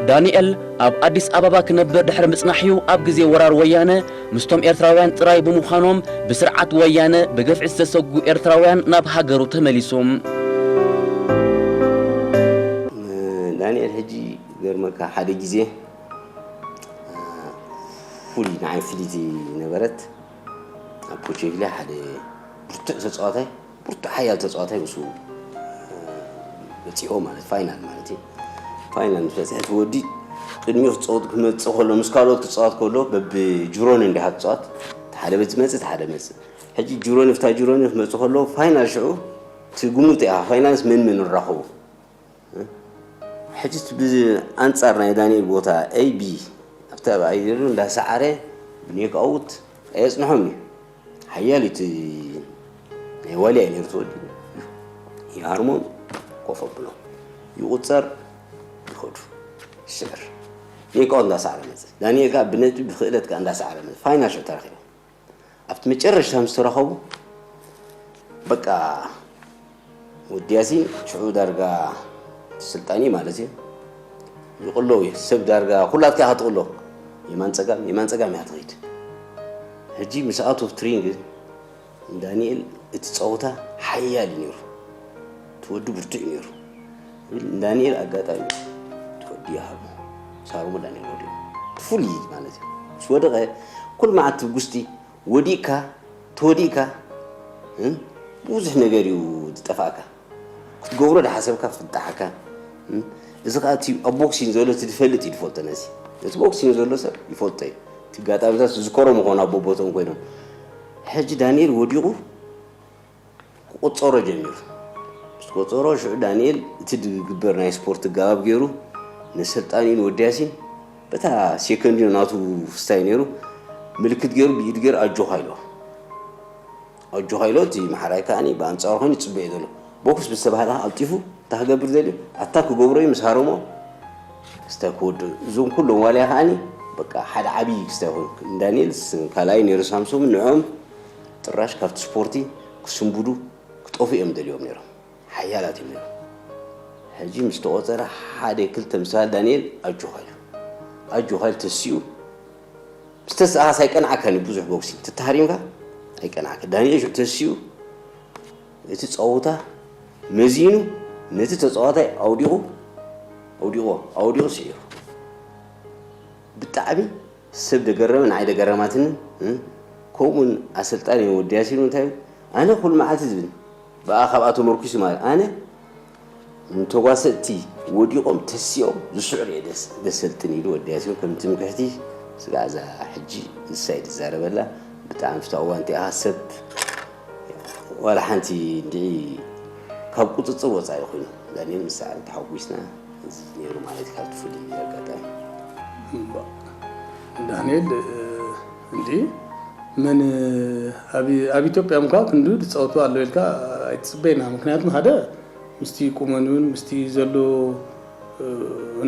ዳንኤል ኣብ ኣዲስ ኣበባ ክነብር ድሕሪ ምጽናሕ'ዩ ኣብ ግዜ ወራር ወያነ ምስቶም ኤርትራውያን ጥራይ ብምዃኖም ብስርዓት ወያነ ብግፍዒ ዝተሰጉ ኤርትራውያን ናብ ሃገሩ ተመሊሱ። ዳንኤል ሕጂ ገርመካ ሓደ ግዜ ፍሉይ ንዓይ ፍልይቲ ነበረት። ኣብ ኮቼቪለ ሓደ ብርቱዕ ተጻዋታይ፣ ብርቱዕ ሓያል ተጻዋታይ ምስኡ በጺሖ ማለት ፋይናል ማለት እዩ። ፋይናል ምስ በጽሐ እቲ ወዲ ቅድሚኡ ክጸወት ክመጽእ ከሎ ምስ ካልኦት ክጻወት ከሎ በብጅሮኒ እንዲኻ ትጻወት። እቲ ሓደ በዚ መጽእ፣ እቲ ሓደ መጽእ። ሕጂ ጅሮኒ ፍታ ጅሮኒ ክመጽእ ከሎ ፋይናል ሽዑ እቲ ግሙጥ ኢኻ። ፋይናልስ መን መን ንራኸቡ? ሕጂ እቲ ብኣንጻር ናይ ዳንኤል ቦታ ኤ ቢ ኣብቲ ኣብ ኣየሩ እንዳሰዓረ ብኔክኣውት ኣየጽንሖም እዩ። ሓያል እዩ እቲ ናይ ዋልያ እዩ ነይሩ ተወዲቡ። ይሃርሞም ኮፍ ኣብሎ። ይቑጸር ይኸዱ። ስዕር። ኔክኣውት እንዳሰዓረ መጸ። ዳንኤል ከኣ ብነጥቢ ብክእለት ከኣ እንዳሰዓረ መጸ። ፋይናል ሽዑ ተራኺቦም። ኣብቲ መጨረሽታ ምስ ተራኸቡ፣ በቃ ወዲ ያሲን ሽዑ ዳርጋ ስልጣኒ ማለት እዩ። ይቕለው እዩ። ሰብ ዳርጋ ኩላትካ ኢኻ ትቕሎ። የማን ጸጋም፣ የማን ጸጋም ኢኻ ትኸይድ። ሕጂ ምስ ኣቶ ትሪንግ ዳንኤል እቲ ጸወታ ሓያል እዩ ነይሩ። እቲ ወዲ ብርቱዕ እዩ ነይሩ። ዳንኤል ኣጋጣሚ እቲ ወዲ ይሃቦ። ሳሮሞ ዳንኤል ወዲቑ። ፍሉይ ማለት እዩ። ምስ ወደቐ ኩሉ መዓልቲ ብጉስጢ ወዲቕካ፣ ተወዲቕካ፣ እ? ብዙሕ ነገር እዩ ዝጠፍኣካ። ክትገብሮ ዝሓሰብካ ክፍታሓካ፣ እ? እዚ ኸኣ እቲ ኣብ ቦክሲን ዘሎ እቲ ዝፈልጥ እዩ ዝፈልጦ ነዚ። ነቲ ቦክሲን ዘሎ ሰብ ይፈልጦ እዩ። እቲ ኣጋጣሚታት ዝዝከሮ ምኾኑ ኣብ ቦቦቶም ኮይኖም። ሕጂ ዳንኤል ወዲቑ ክቆጸሮ ጀሚሩ። ምስ ቆጸሮ ሽዑ ዳንኤል እቲ ዝግበር ናይ ስፖርት ኣገባብ ገይሩ ነሰልጣኒን ወዲ ያሲን በታ ሴኮንዲኖ ናቱ ፍስታይ ነይሩ ምልክት ገይሩ ብኢድ ገይሩ ኣጆኻ ኢልዎ። ኣጆኻ ኢልዎ፣ እቲ መሓራይ ከኣኒ ብኣንጻሩ ኮይኑ ይጽበዮ ዘሎ። ቦክስ ምስ ተባህለ ከኣ ቀልጢፉ እንታይ ክገብር ደልዩ? ኣታክ ክገብሮ እዩ ምስ ሃረሞ ክስታይ ክወድእ። እዞም ኩሎም ዋልያ ከኣኒ በቃ ሓደ ዓብዪ ክስታይ ኮይኑ። ዳንኤል ስ-፣ ካልኣይ ነይሩ ሳምሶም ንዕኦም ጥራሽ ካብቲ ስፖርቲ ክስንብዱ ክጠፉ እዮም ደልዮም ነይሮም። ሓያላት እዮም ነይሮም። ሕጂ ምስ ተቖጸረ ሓደ ክልተ ምስ በሃል ዳንኤል ኣጆኻ ኢሉ። ኣጆኻ ኢሉ ተሲኡ። ምስ ተሰኣኻስ ኣይቀንዓካን እዩ ብዙሕ ቦክሲንግ። ተተሃሪምካ ኣይቀንዓካ። ዳንኤል ሽዑ ተሲኡ እቲ ጸወታ መዚኑ ነቲ ተጻዋታይ ኣውዲቑ ኣውዲቑ ኣውዲቑ ስዒሩ። ብጣዕሚ ሰብ ደገረመ፣ ንዓይ ደገረማትንን። ከምኡውን ኣሰልጣኒ ወዲ ያሲን እንታይ ኣነ ኩሉ መዓልቲ ዝብል ብኣ ካብኣ ተመርኩሱ ማለት ኣነ ንተጓሰጥቲ ወዲቖም ተሲኦም ዝስዕሩ እየ ደሰልጥን ኢሉ ወዲ ያሲን ከም ትምክሕቲ ስጋዕ እዛ ሕጂ ንሳ እዩ ዝዛረበላ። ብጣዕሚ ፍታዋ እንቲኣ ሰብ ዋላ ሓንቲ እንድዒ ካብ ቁፅፅር ወፃኢ ኮይኑ ዳንኤል ምስ ሰዓረ ተሓጒስና። እዚ ነይሩ ማለት እዩ ካብቲ ፍሉይ ኣጋጣሚ። ዳንኤል እንዲ መን ኣብ ኢትዮጵያ ምኳ ክንዱ ዝፃወቱ ኣሎ ኢልካ ኣይትፅበይና። ምክንያቱም ሓደ ምስቲ ቁመኑን ምስቲ ዘሎ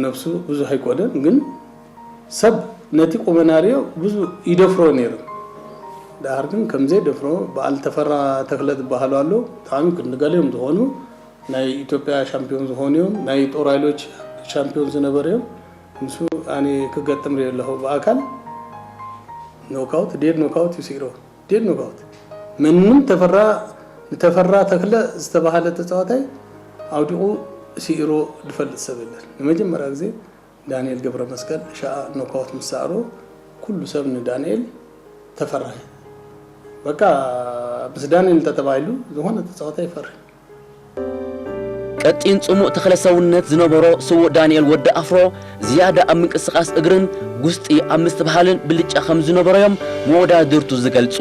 ነብሱ ብዙሕ ኣይኮነን፣ ግን ሰብ ነቲ ቁመና ሪኦ ብዙ ይደፍሮ ነይሩ። ደሓር ግን ከምዘይ ደፍሮ በዓል ተፈራ ተክለ ዝበሃሉ ኣሎ ብጣዕሚ ክንዲ ገሊኦም ዝኾኑ ናይ ኢትዮጵያ ሻምፒዮን ዝኾኑ እዮም። ናይ ጦር ኃይሎች ሻምፒዮን ዝነበረ እዮም። ምስ ኣነ ክገጥም ሪኦ ኣለኹ ብኣካል ኖካውት ዴድ ኖካውት ይስዕሮ ዴድ ኖካውት ምንም ተፈራ ንተፈራ ተክለ ዝተባሃለ ተፃዋታይ ኣውዲቑ ስዒሮ ዝፈልጥ ሰብ የለን። ንመጀመርያ ግዜ ዳንኤል ገብረ መስቀል ሻኣ ኖካውት ምስ ሰዓሮ ኩሉ ሰብ ንዳንኤል ተፈራ። በቃ ምስ ዳንኤል እንተተባሂሉ ዝኾነ ተፃዋታይ ይፈርሕ። ቀጢን ጽሙእ ተኽለ ሰውነት ዝነበሮ ስዉእ ዳንኤል ወዲ ኣፍሮ ዝያዳ ኣብ ምንቅስቓስ እግርን ጉስጢ ኣብ ምስትብሃልን ብልጫ ከም ዝነበሮ እዮም መወዳድርቱ ዝገልጹ።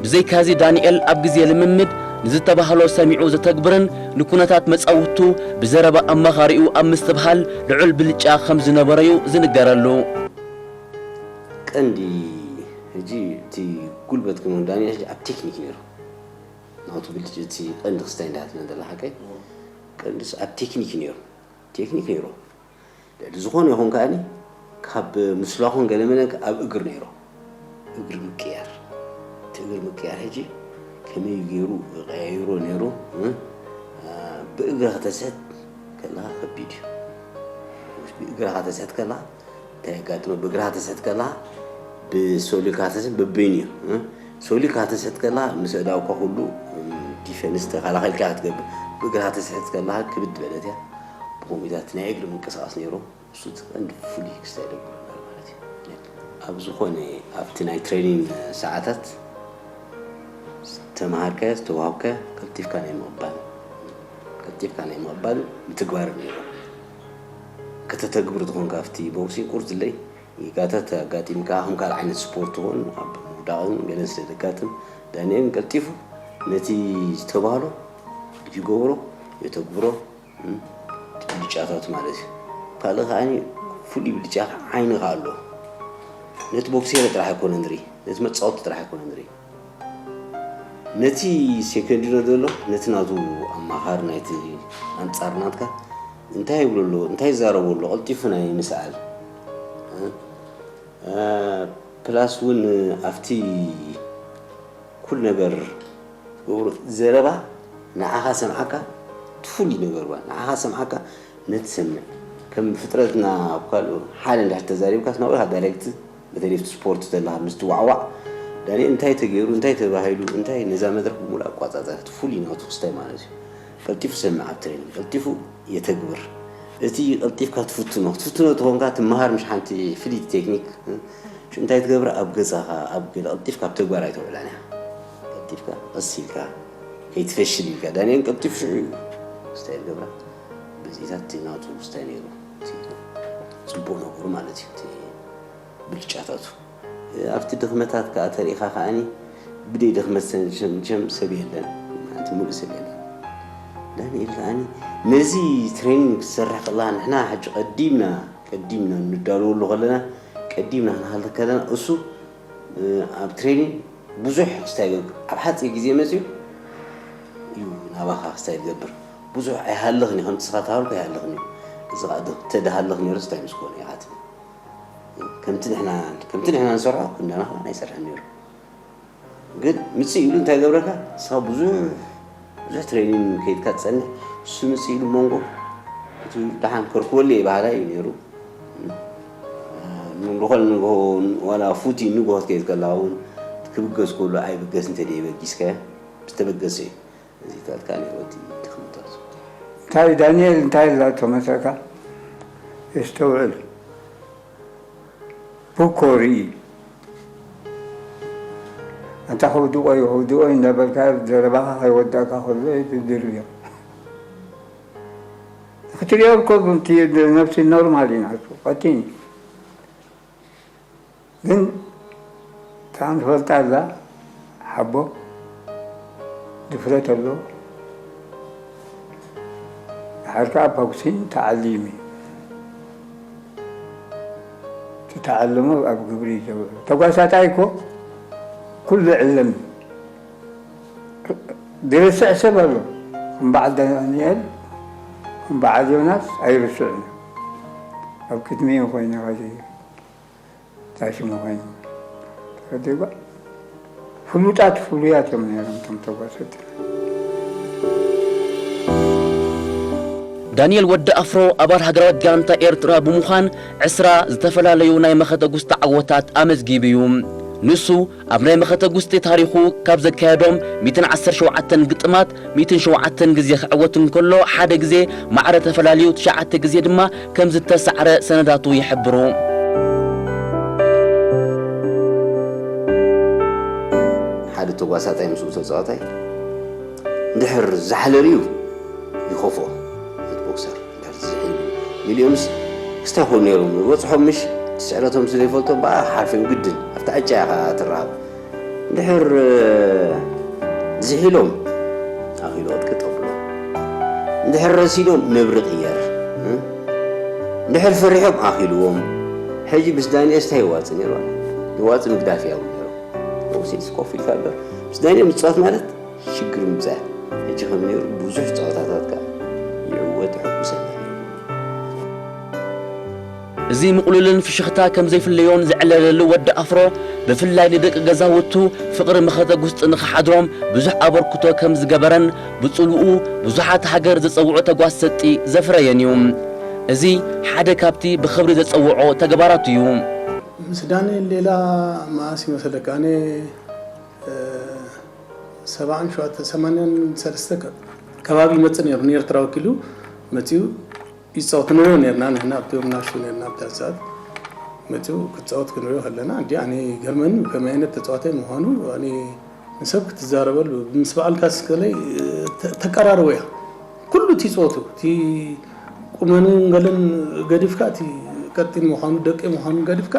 ብዘይካዚ ዳንኤል ኣብ ግዜ ልምምድ ንዝተባህሎ ሰሚዑ ዘተግብርን ንኩነታት መጻውቱ ብዘረባ ኣማኻሪኡ ኣብ ምስትብሃል ልዑል ብልጫ ከም ዝነበሮ እዩ ዝንገረሉ። ቀንዲ ሕጂ እቲ ጉልበት ክመን ዳንኤል ሕጂ ኣብ ቴክኒክ ነይሩ ናቱ ብልጭ እቲ ቀንዲ ክስታይ እንዳትነ ደላ ሓቀይ ቀንዲስ ኣብ ቴክኒክ ነይሩ ቴክኒክ ነይሩ ልዕሊ ዝኾነ ይኹን ከኣኒ ካብ ምስላኹን ገለመለን ኣብ እግር ነይሩ እግር ምቅያር እቲ እግር ምቅያር ሕጂ ከመይ ገይሩ ቀያይሮ ነይሩ ብእግራ ከተስሕት ከለካ ከቢድ እዩ ብእግራ ከተስሕት ከለካ እንታይ የጋጥመ ብእግራ ተስሕት ከለካ ብሶሊካ ተስሕት በበይኑ እዩ ሶሊካ ተስሕት ከለካ ምስ ኣእዳውካ ኩሉ ዲፈንስ ተኸላኸልካ ክትገብር ብእግራ ተስሕት ከለካ ክብድ በለት እያ ብኮምፒታት ናይ እግሪ ምንቅስቃስ ነይሩ እሱ ቀንዲ ፍሉይ ክስታይ ደብረና ማለት እዩ ኣብ ዝኾነ ኣብቲ ናይ ትሬኒንግ ሰዓታት ዝተምሃርከ ዝተዋሃብከ ቀልጢፍካ ናይ ምቕባል ቀልጢፍካ ናይ ምቕባል ምትግባር ነይሩ ከተተግብር ዝኾንካ ኣብቲ ቦክሲንግ ቁርት ለይ ጌጋታት ኣጋጢምካ ከም ካልእ ዓይነት ስፖርት እውን ኣብ ምውዳቕን ገለን ስለ ዘጋጥም ዳንኤልን ቀልጢፉ ነቲ ዝተባህሎ ይገብሮ የተግብሮ ብልጫታቱ ማለት እዩ ካልእ ከዓ ፍሉይ ብልጫ ዓይኒ ከዓ ኣሎ ነቲ ቦክሴር ጥራሕ ኣይኮነ ንርኢ ነቲ መፃወቲ ጥራሕ ኣይኮነ ንርኢ ነቲ ሴኮንዲኖ ዘሎ ነቲ ናቱ ኣማኻሪ ናይቲ ኣንፃር ናትካ እንታይ ይብሎ ኣሎ እንታይ ይዛረቡ ኣሎ ቀልጢፉ ናይ ምስኣል ፕላስ እውን ኣብቲ ኩሉ ነገር ዝገብሮ ዘረባ ንዓኻ ሰምዓካ ትፉል ይነገርባ ንዓኻ ሰምዓካ ነትሰምዕ ከም ፍጥረትና ኣብ ካልኡ ሓደ እንድሕር ተዛሪብካስ ናብኡ ኢኻ ዳይሬክት በተለይ ኣብቲ ስፖርት ዘለካ ምስ ትዋዕዋዕ ዳኒ እንታይ ተገይሩ እንታይ ተባሂሉ እንታይ ነዛ መድረክ ብሙሉ ኣቋፃፀረት ፍሉይ ናቱ ክስታይ ማለት እዩ ቀልጢፉ ሰምዕ ኣብ ትሬኒንግ ቀልጢፉ የተግብር እቲ ቀልጢፍካ ትፍትኖ ክትፍትኖ ተኾንካ ትመሃር ምሽ ሓንቲ ፍልይቲ ቴክኒክ እንታይ ትገብር ኣብ ገዛኻ ኣብ ገለ ቀልጢፍካ ኣብ ተግባር ኣይተውዕላን እያ ቀልጢፍካ ቀስ ኢልካ ከይትፈሽል ኢልካ ዳንኤል ቀልጢፉ ሽዑ እዩ ስታይ ገብራ በዚታት ናቱ ስታይ ነይሩ ጽቡቕ ነገሩ ማለት እዩ ብልጫታቱ ኣብቲ ድኽመታት ከዓ ተሪእኻ ከዓኒ ብደይ ድኽመት ሰንሸምሸም ሰብ የለን እቲ ሙሉእ ሰብ የለን ዳንኤል ከዓኒ ነዚ ትሬኒንግ ክትሰርሕ ከለካ ንሕና ሕጂ ቀዲምና ቀዲምና ንዳለወሉ ከለና ቀዲምና ክንሃልክ ከለና እሱ ኣብ ትሬኒንግ ብዙሕ ክስታይ ይገብር ኣብ ሓፂር ግዜ መፅዩ እዩ ናባኻ ክስታይ ዝገብር ብዙሕ ኣይሃልኽን እዩ ከምቲ ስኻ ትሃልኩ ኣይሃልኽን እዩ እዚ ከዓ ተድሃልኽ ነይሩ ስታይ ምስ ኮነ ኢኻ ትብል ከምቲ ንሕና ከምቲ ንሕና ንሰርሖ ክንዳና ከዓ ኣይሰርሕን ነይሩ ግን ምፅእ ኢሉ እንታይ ገብረካ ንስኻ ብዙሕ ብዙሕ ትሬኒን ከይድካ ትፀንሕ እሱ ምፅእ ኢሉ መንጎ እቲ ደሓን ከርክበሉ እየ ባህላ እዩ ነይሩ ንኾነ ንግሆ ዋላ ፉቲ ንግሆት ከይድ ከላ እውን ክብገስ ከሎ ኣይብገስ እንተ ደይበጊስካዮ ዝተበገሰ እዩ እዚታት ከዓ ነይሩ እቲ ድኽመታት እንታይ ዳንኤል እንታይ ላቶ መሰልካ? የስተውዕል። ቡኮ ርኢ። ኣንታ ከውድቆ እዩ፣ ከውድቆ እዩ እንዳበልካ ዘረባኻ ከይወዳእካ ከሎ እዩ ትድርብዮ። ክትሪኦ እኮ ነብሲ ኖርማል እዩ ናቱ፣ ቀጢን እዩ። ግን እታ ንፈልጣ ኣላ ሓቦ ድፍረት ኣሎ። ድሓር ከዓ ፋኩሲን ተዓሊሚ። እቲ ተዓለሞ ኣብ ግብሪ እዩ ዘውዕሎ። ተጓሳጣይ እኮ ኩሉ ይዕለም እዩ። ዝርስዕ ሰብ ኣሎ። ከም በዓል ዳንኤል፣ ከም በዓል ዮናስ ኣይርስዕን እዩ። ኣብ ቅድሚኡ ኮይኑ ኸዚ እንታይ ሽሙ ኮይኑ ተረዲእኳ? ፍሉጣት ፍሉያት እዮም ነይሮም እቶም ተጓሰቲ። ዳንኤል ወዲ ኣፍሮ ኣባል ሃገራዊት ጋንታ ኤርትራ ብምዃን ዕስራ ዝተፈላለዩ ናይ መኸተ ጉስጢ ዓወታት ኣመዝጊቡ እዩ። ንሱ ኣብ ናይ መኸተ ጉስጢ ታሪኹ ካብ ዘካየዶም ሚእትን ዓሰርተ ሸውዓተን ግጥማት ሚእትን ሸውዓተን ግዜ ክዕወት እንከሎ ሓደ ግዜ ማዕረ ተፈላልዩ ትሽዓተ ግዜ ድማ ከም ዝተሳዕረ ሰነዳቱ ይሕብሩ። ሓደ ተጓሳጣይ ምስኡ ተፃዋታይ እንድሕር ዛሕለ ርዩ ይኸፍኦ። እቲ ቦክሰር እንድሕር ዝሕሉ ሚልዮንስ ክስታይ ክኾኑ ነይሮም ዝበፅሖም ምሽ ስዕረቶም ስለ ይፈልጦም ብኣ ሓርፊም ግድን ኣብቲ ዕጫ ኢኻ ትረኸብ። እንድሕር ዝሒሎም ኣኺሉ ቅጥቀጥ ኣብሎ። እንድሕር ረሲኖም ነብሪ ቅየር። እንድሕር ፈሪሖም ኣኺልዎም። ሕጂ ምስ ዳንኤል ስታይ ይዋፅ ነይሩ። ይዋፅ ምግዳፍ እያ ነይሩ። ወሲስ ኮፍ ኢልካ ኣሎ። ምስ ዳንኤል ምፅዋት ማለት ሽግር ምፃእ። ሕጂ ከም ነይሩ ብዙሕ ፀወታታት ከዓ ይዕወት ይሕጉሰና ነይሩ። እዚ ምቕሉልን ፍሽኽታ ከም ዘይፍለዮን ዝዕለለሉ ወዲ ኣፍሮ፣ ብፍላይ ንደቂ ገዛውቱ ፍቕሪ መኸተ ጉስጢ ንኽሓድሮም ብዙሕ ኣበርክቶ ከም ዝገበረን ብጽልኡ ብዙሓት ሃገር ዘጸውዑ ተጓሰጥቲ ዘፍረየን እዩ። እዚ ሓደ ካብቲ ብኽብሪ ዘጸውዖ ተግባራቱ እዩ። ምስ ዳንኤል ሌላ መዓስ ይመስለካ? ኣነ ሰብዓን ሸውዓተ ሰማንያን ሰለስተ ከባቢ ይመጽእ ነይሩ፣ ንኤርትራ ወኪሉ መጺኡ ይጻወት ንሪኦ ነርና። ንሕና ኣብቶም ናሹ ነርና ኣብታ ሰዓት መጺኡ ክጻወት ክንሪኦ ከለና እንዲ ኣነ ገርመኒ ከመይ ዓይነት ተጻዋታይ ምዃኑ ኣነ ንሰብ ክትዛረበሉ ምስ በዓል ካስከለይ ተቀራርቦ እያ። ኩሉ እቲ ጸወቱ እቲ ቁመኑ ገለን ገዲፍካ እቲ ቀጢን ምዃኑ ደቂ ምዃኑ ገዲፍካ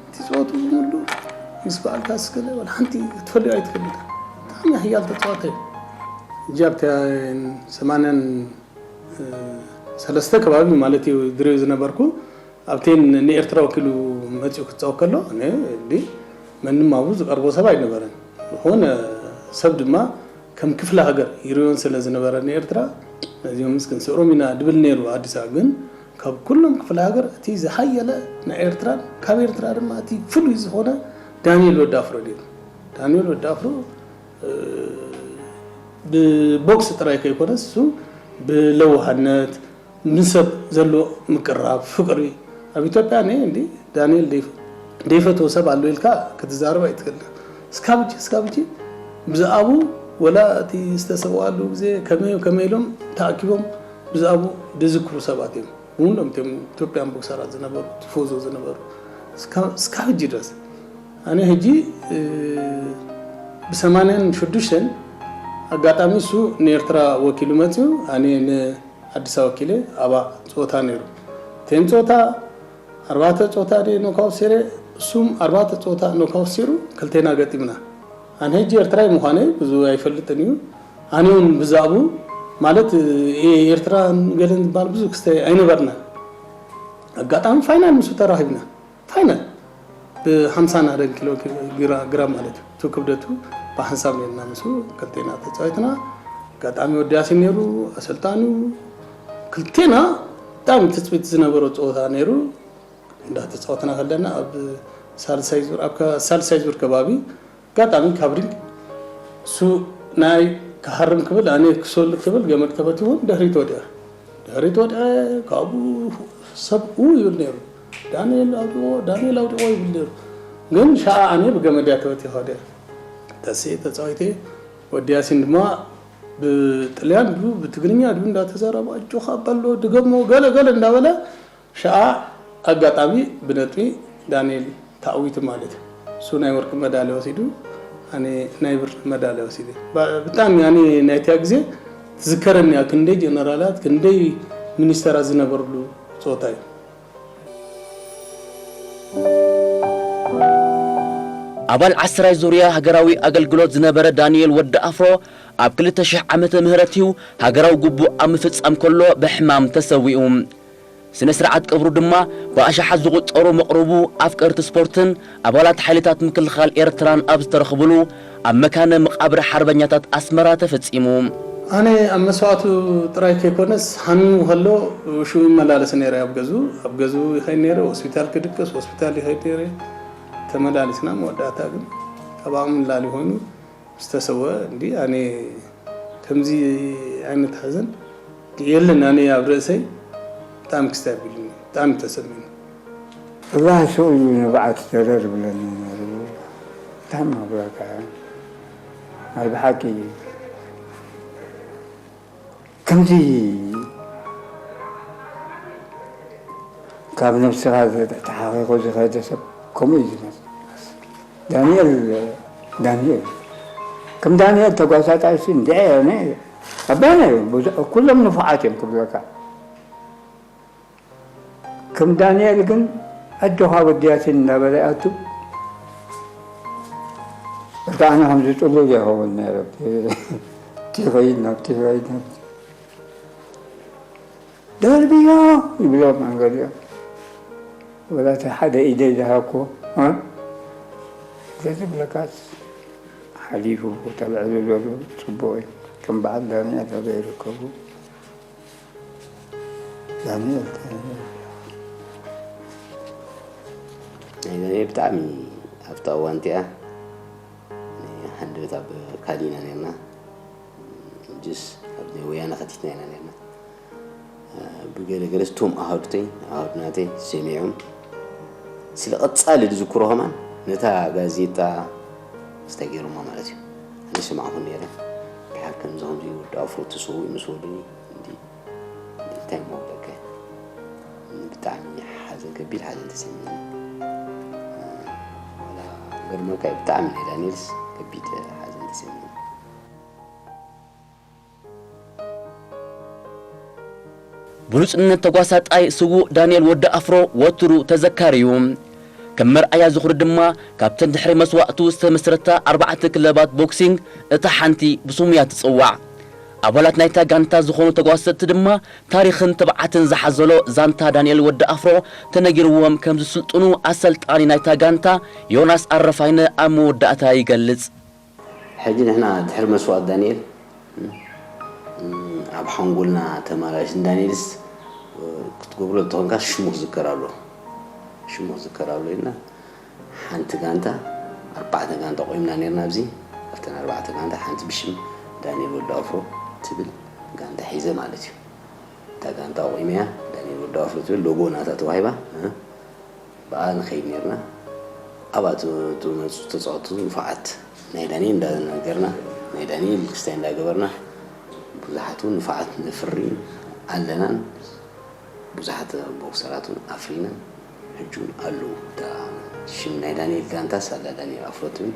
እቲ ጸወቱ ብምሉ ምስ በዓል ካስከለይ ወላ ሓንቲ ክትፈልዮ ኣይትፈልጥ። ብጣዕሚ ሓያል ተጻዋታይ እዩ። እጃ ኣብታ ሰማንያን ሰለስተ ከባቢ ማለት እዩ ድሬው ዝነበርኩ ኣብቴን ንኤርትራ ወኪሉ መጺኡ ክጻወት ከሎ እኔ እንዲ መንም ኣብኡ ዝቀርቦ ሰብ ኣይነበረን። ዝኾነ ሰብ ድማ ከም ክፍለ ሃገር ይሪኦን ስለ ዝነበረ ንኤርትራ ነዚኦም ምስ ክንስዕሮም ኢና ድብል ነይሩ። ኣዲስ ኣበባ ግን ካብ ኩሎም ክፍለ ሃገር እቲ ዝሓየለ ናይ ኤርትራን ካብ ኤርትራ ድማ እቲ ፍሉይ ዝኾነ ዳንኤል ወዲ ኣፍሮ ነይሩ። ዳንኤል ወዲ ኣፍሮ ብቦክስ ጥራይ ከይኮነስ እሱ ብለዋህነት ንሰብ ዘሎ ምቅራብ ፍቅሪ ኣብ ኢትዮጵያ ነ እንዲ ዳንኤል ደይፈትዎ ሰብ ኣሎ ኢልካ ክትዛረብ ኣይትክእል። እስካብ ሕጂ እስካብ ሕጂ ብዛዕባኡ ወላ እቲ ዝተሰውኣሉ ግዜ ከመይ ከመይ ኢሎም ተኣኪቦም ብዛዕባኡ ዝዝክሩ ሰባት እዮም። እውን እቶም ኢትዮጵያን ቦክሰራት ዝነበሩ ቲፎዞ ዝነበሩ እስካብ ሕጂ ድረስ ኣነ ሕጂ ብሰማንያን ሽዱሽተን ኣጋጣሚ እሱ ንኤርትራ ወኪሉ መፅኡ ኣነ ንኣዲስ ኣበባ ወኪለ ኣባ ፀወታ ነይሩ ቴን ፀወታ ኣርባዕተ ፀወታ ደ ኖካውት ሴረ እሱም ኣርባዕተ ፀወታ ኖካውት ሴሩ ክልቴና ገጢምና ኣነ ሕጂ ኤርትራይ ምዃነ ብዙ ኣይፈልጥን እዩ ኣነ እውን ብዛዕቡ ማለት ኤርትራ ገለን ዝበሃል ብዙ ክስተ ኣይነበርና ኣጋጣሚ ፋይናል ምስ ተራኺብና ፋይናል ብሓምሳን ሓደን ኪሎ ግራም ማለት እዩ እቲ ክብደቱ ብሓንሳብ ነርና ምስ ክልቴና ተፃዊትና ኣጋጣሚ ወዲ ያሲን ነይሩ ኣሰልጣኑ ክልቴና ብጣዕሚ ትፅቢት ዝነበሮ ፀወታ ነይሩ እንዳተፃወትና ከለና ኣብ ሳልሳይ ዙር ኣብ ሳልሳይ ዙር ከባቢ ኣጋጣሚ ካብ ሪንግ እሱ ናይ ክሃርም ክብል ኣነ ክሶል ክብል ገመድ ተበቲኹ ድሕሪት ወዲቐ ድሕሪት ወዲቐ ካብኡ ሰብ ኡ ይብል ነይሩ ዳንኤል ኣውድቆ ዳንኤል ኣውድቆ ይብል ነይሩ ግን ሻዓ ኣነ ብገመድ እያ ተበቲኸ ወዲቐ ተስኤ ተፃዊተ ወዲ ያሲን ድማ ብጥልያን ድዩ ብትግርኛ ድዩ እንዳተዛረበ ኣጆኻ በሎ ድገሞ ገለ ገለ እንዳበለ ሸኣ ኣጋጣሚ ብነጥቢ ዳንኤል ተዓዊቱ ማለት እዩ። እሱ ናይ ወርቂ መዳልያ ወሲዱ፣ ኣነ ናይ ብር መዳልያ ወሲደ። ባ- ብጣዕሚ ኣነ ናይታ ግዜ ትዝከረኒ እያ፣ ክንደይ ጀነራላት ክንደይ ሚኒስተራት ዝነበርሉ ጾታ እዩ። ኣባል ዓስራይ ዙርያ ሃገራዊ ኣገልግሎት ዝነበረ ዳንኤል ወዲ ኣፍሮ ኣብ ክልተ ሽሕ ዓመተ ምህረት እዩ ሃገራዊ ግቡእ ኣብ ምፍጻም ከሎ ብሕማም ተሰዊኡ። ስነ ስርዓት ቀብሩ ድማ ብኣሽሓት ዝቑጸሩ መቕርቡ ኣፍቀርቲ ስፖርትን ኣባላት ሓይልታት ምክልኻል ኤርትራን ኣብ ዝተረኽብሉ ኣብ መካነ መቓብር ሓርበኛታት ኣስመራ ተፈጺሙ። ኣነ ኣብ መስዋእቱ ጥራይ ከይኮነስ ሓሚሙ ከሎ ሽኡ ይመላለስ ነይረ። ኣብ ገዝኡ ኣብ ገዝኡ ይኸይድ ነይረ። ሆስፒታል ክድቅስ ሆስፒታል ይኸይድ ነይረ። ተመላሊስና መወዳእታ ግን ካብ ዓቕሚ ንላዕሊ ኮይኑ ምስ ተሰወ እንዲ ኣነ ከምዚ ዓይነት ሓዘን የለን። ኣነ ኣብ ርእሰይ ብጣዕሚ ክስታይ ኣቢሉኒ፣ ብጣዕሚ ተሰሚዑኒ። الله سوء نبعت ترر بلن تم بلك أي بحكي ከምዚ ካብ ነብስኻ ተሓቂቑ ዝኸደ ሰብ ከምኡ እዩ ዝመስል። ዳንኤል ዳንኤል ከም ዳንኤል ተጓሳጣይሲ እንድዒ ኣነ ኣባና እዩ ብዙ- ኩሎም ንፉዓት እዮም ክብለካ። ከም ዳንኤል ግን ኣጆኻ ወድያትን እንዳበለ ኣቱ እታ ኣነ ከምዚ ጥሉል ይኸውን ነይረ። እቲ ይኸይድ ናብቲ ይኸይድ ናብቲ ደርብዮ ይብሎም ኣንገሊኦም። ወላ እቲ ሓደ ኢደይ ዝሃብኩዎ እ? ዘዝብለካስ ሓሊፉ ቦታ ልዕሊ ዘሎ ጽቡቕ እዩ። ከም በዓል ዳንኤል ኣበይ ይርከቡ? ዳንኤል ዳንኤል ናይ ዳንኤል ብጣዕሚ ኣብታ እዋን እቲኣ ናይ ሃንደበት ኣብ ካሊና ነርና ጅስ ኣብ ናይ ወያነ ከቲትና ኢና ነርና ብገለ ገለ እቶም ኣሃዱተይ ኣሃዱ ናተይ ሰሚዖም ስለ ቀጻሊ ዝዝክሮ ከማን ነታ ጋዜጣ ስታይ ገይሮማ ማለት እዩ ኣነ ሰማዕኹ ነረ ድሓር ከምዚ ከምዚ ወዲ ኣፍሮ ተሰዊኡ ምስ ወዱኒ እንታይ እሞ በቃ ብጣዕሚ ሓዘን ከቢድ ሓዘን ተሰሚዑ ዋላ ገርመካ እዩ ብጣዕሚ ናይ ዳንኤልስ ከቢድ ሓዘን ተሰሚዑ ብሉጽነት ተጓሳጣይ ስዉእ ዳንኤል ወዲ ኣፍሮ ወትሩ ተዘካሪ እዩ። ከም መርኣያ ዝኽሪ ድማ ካብተን ድሕሪ መስዋእቱ ዝተመስረታ ኣርባዕተ ክለባት ቦክሲንግ እታ ሓንቲ ብስሙ እያ ትጽዋዕ። ኣባላት ናይታ ጋንታ ዝኾኑ ተጓሰጥቲ ድማ ታሪኽን ትብዓትን ዝሓዘሎ ዛንታ ዳንኤል ወዲ ኣፍሮ ተነጊርዎም ከም ዝስልጥኑ ኣሰልጣኒ ናይታ ጋንታ ዮናስ ኣረፋይነ ኣብ መወዳእታ ይገልጽ። ሕጂ ንሕና ድሕሪ መስዋእት ዳንኤል ኣብ ሓንጎልና ተማላሽ ንዳንኤልስ ክትገብሮ እንተኾንካ ሽሙ ክዝከር ኣሎ ሽሙ ክዝከር ኣሎ ኢልና ሓንቲ ጋንታ ኣርባዕተ ጋንታ ቆይምና ነርና ኣብዚ ኣብተን ኣርባዕተ ጋንታ ሓንቲ ብሽም ዳንኤል ወዲ ኣፍሮ ትብል ጋንታ ሒዘ ማለት እዩ እታ ጋንታ ኣቆይመያ ዳንኤል ወዲ ኣፍሮ ትብል ሎጎ ናታ ተዋሂባ ብኣ ንኸይድ ነርና ኣብኣ ዝመፁ ተፃወቱ ንፉዓት ናይ ዳንኤል እንዳነገርና ናይ ዳንኤል ክስታይ እንዳገበርና ብዙሓት እውን ንፉዓት ነፍሪ ኣለናን ብዙሓት ቦክሰራት እውን ኣፍሪናን ሕጂ እውን ኣለዉ እታ ሽም ናይ ዳንኤል ጋንታ ሳላ ዳንኤል ኣፍሮ ትብል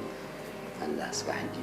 ኣላ ስባ ሕጂ